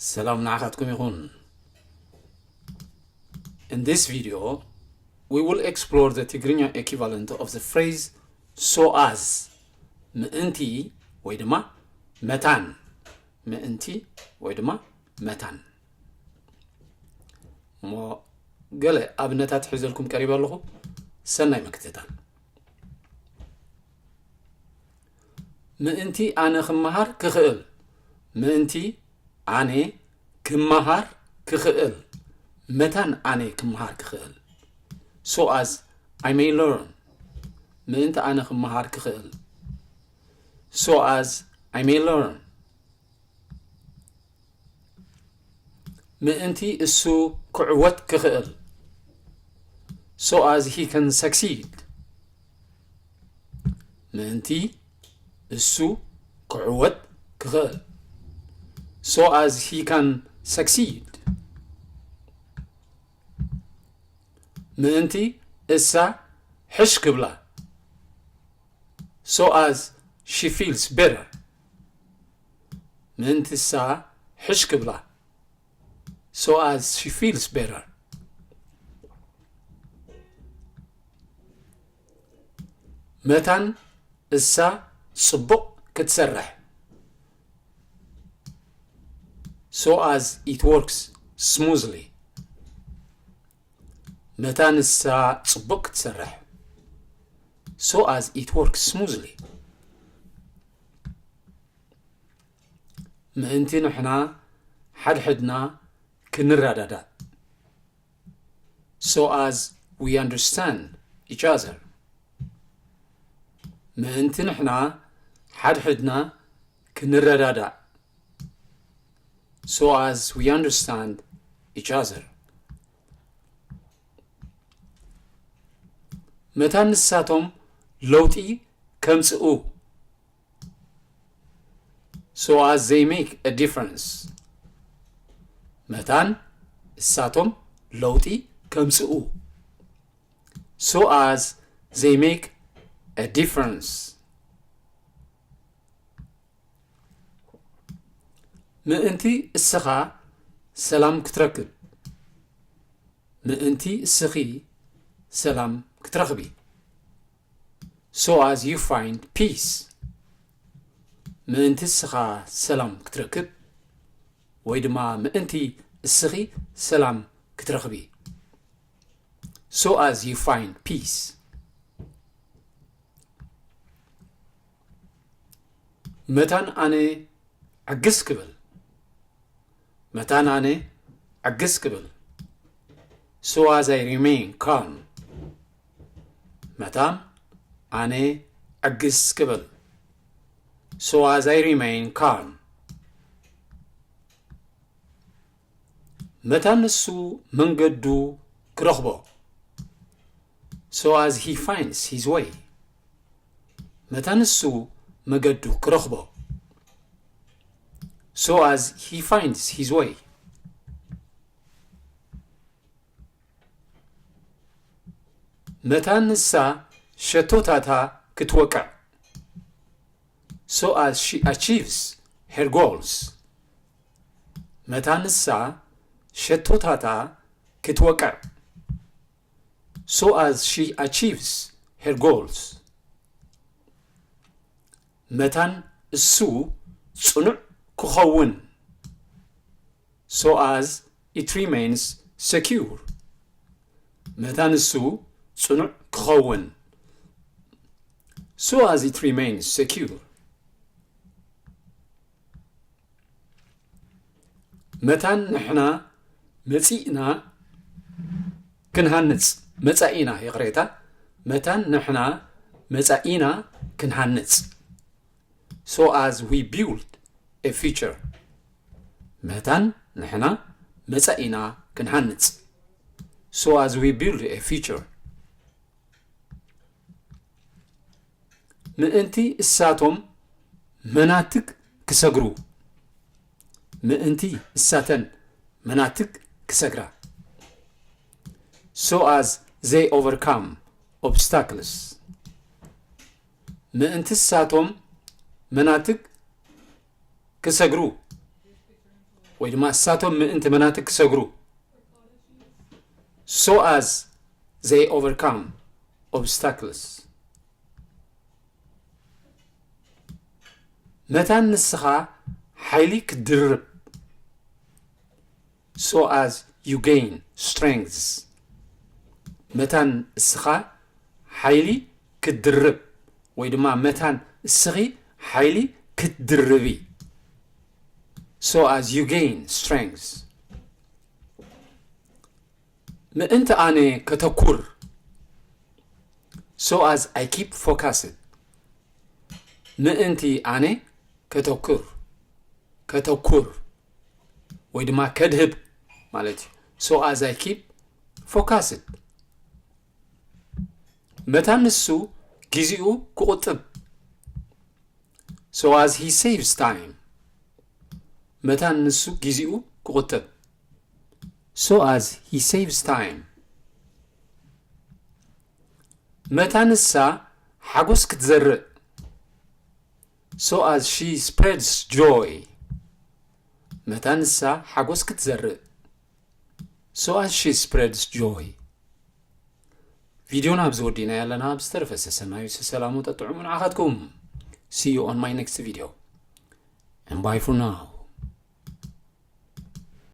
ሰላም ንዓኻትኩም ይኹን። In this video, we will explore the Tigrinya equivalent of the phrase so as፣ ምእንቲ ወይ ድማ መታን። ምእንቲ ወይ ድማ መታን። እሞ ገለ ኣብነታት ሒዘልኩም ቀሪበ ኣለኹ። ሰናይ ምክትታል። ምእንቲ ኣነ ክመሃር ክኽእል። ምእንቲ ኣነ ክመሃር ክኽእል። መታን ኣነ ክመሃር ክኽእል። So as I may learn። ምእንቲ ኣነ ክመሃር ክኽእል። So as I may learn። ምእንቲ እሱ ክዕወት ክኽእል። So as he can succeed። ምእንቲ እሱ ክዕወት ክኽእል። So as he can succeed። ምእንቲ እሳ ሕሽ ክብላ። So as she feels better። ምእንቲ እሳ ሕሽ ክብላ። So as she feels better። መታን እሳ ጽቡቕ ክትሰርሕ። So as it works smoothly። መታን እሳ ጽቡቕ ክትሰርሕ። So as it works smoothly። ምእንቲ ንሕና ሓድሕድና ክንረዳዳእ። So as we understand each other። ምእንቲ ንሕና ሓድሕድና ክንረዳዳእ። So as we understand each other። መታን ንሳቶም ለውጢ ከምጽኡ። So as they make a difference። መታን እሳቶም ለውጢ ከምጽኡ። So as they make a difference። ምእንቲ እስኻ ሰላም ክትረክብ። ምእንቲ እስኺ ሰላም ክትረኽቢ። So as you find peace። ምእንቲ እስኻ ሰላም ክትረክብ ወይ ድማ ምእንቲ እስኺ ሰላም ክትረኽቢ። So as you find peace። መታን ኣነ ዕግስ ክብል። መታን ኣነ ዕግስ ክብል። So as I remain calm። መታን ኣነ ዕግስ ክብል። So as I remain calm። መታን ንሱ መንገዱ ክረኽቦ። So as he finds his way። መታን ንሱ መገዱ ክረኽቦ። So as he finds his way። መታን ንሳ ሸቶታታ ክትወቅዕ። So as she achieves her goals። መታን ንሳ ሸቶታታ ክትወቅዕ። So as she achieves her goals። መታን እሱ ጽኑዕ ክኸውን። So as it remains secure። መታን እሱ ጽኑዕ ክኸውን። So as it remains secure። መታን ንሕና መጺእና ክንሃንጽ። መጻኢና፣ ይቕሬታ። መታን ንሕና መጻኢና ክንሃንጽ። So as we build a future። መታን ንሕና መጻኢና ክንሃንጽ። So as we build a future። ምእንቲ እሳቶም መናትግ ክሰግሩ። ምእንቲ እሳተን መናትግ ክሰግራ። So as they overcome obstacles። ምእንቲ እሳቶም መናትግ ክሰግሩ። ወይ ድማ እሳቶም ምእንቲ መናትግ ክሰግሩ። So as they overcome obstacles። መታን ንስኻ ሓይሊ ክትድርብ። So as you gain strengths። መታን እስኻ ሓይሊ ክትድርብ ወይ ድማ መታን እስኺ ሓይሊ ክትድርቢ። So as you gain strengths። ምእንቲ ኣነ ከተኩር። So as I keep focused። ምእንቲ ኣነ ከተኩር፣ ከተኩር ወይ ድማ ከድህብ ማለት እዩ። So as I keep focused። መታን ንሱ ግዜኡ ክቑጥብ። So as he saves time። መታን ንሱ ግዜኡ ክቑጥብ። So as he saves time። መታን ንሳ ሓጎስ ክትዘርእ። So as she spreads joy። መታን ንሳ ሓጎስ ክትዘርእ። So as she spreads joy። ቪድዮና ኣብዚ ወዲእና ያለና። ብዝተረፈ ሰሰናዩ ሰሰላሙ ጠጥዑሙ ንዓኻትኩም። See you on my next video and bye for now።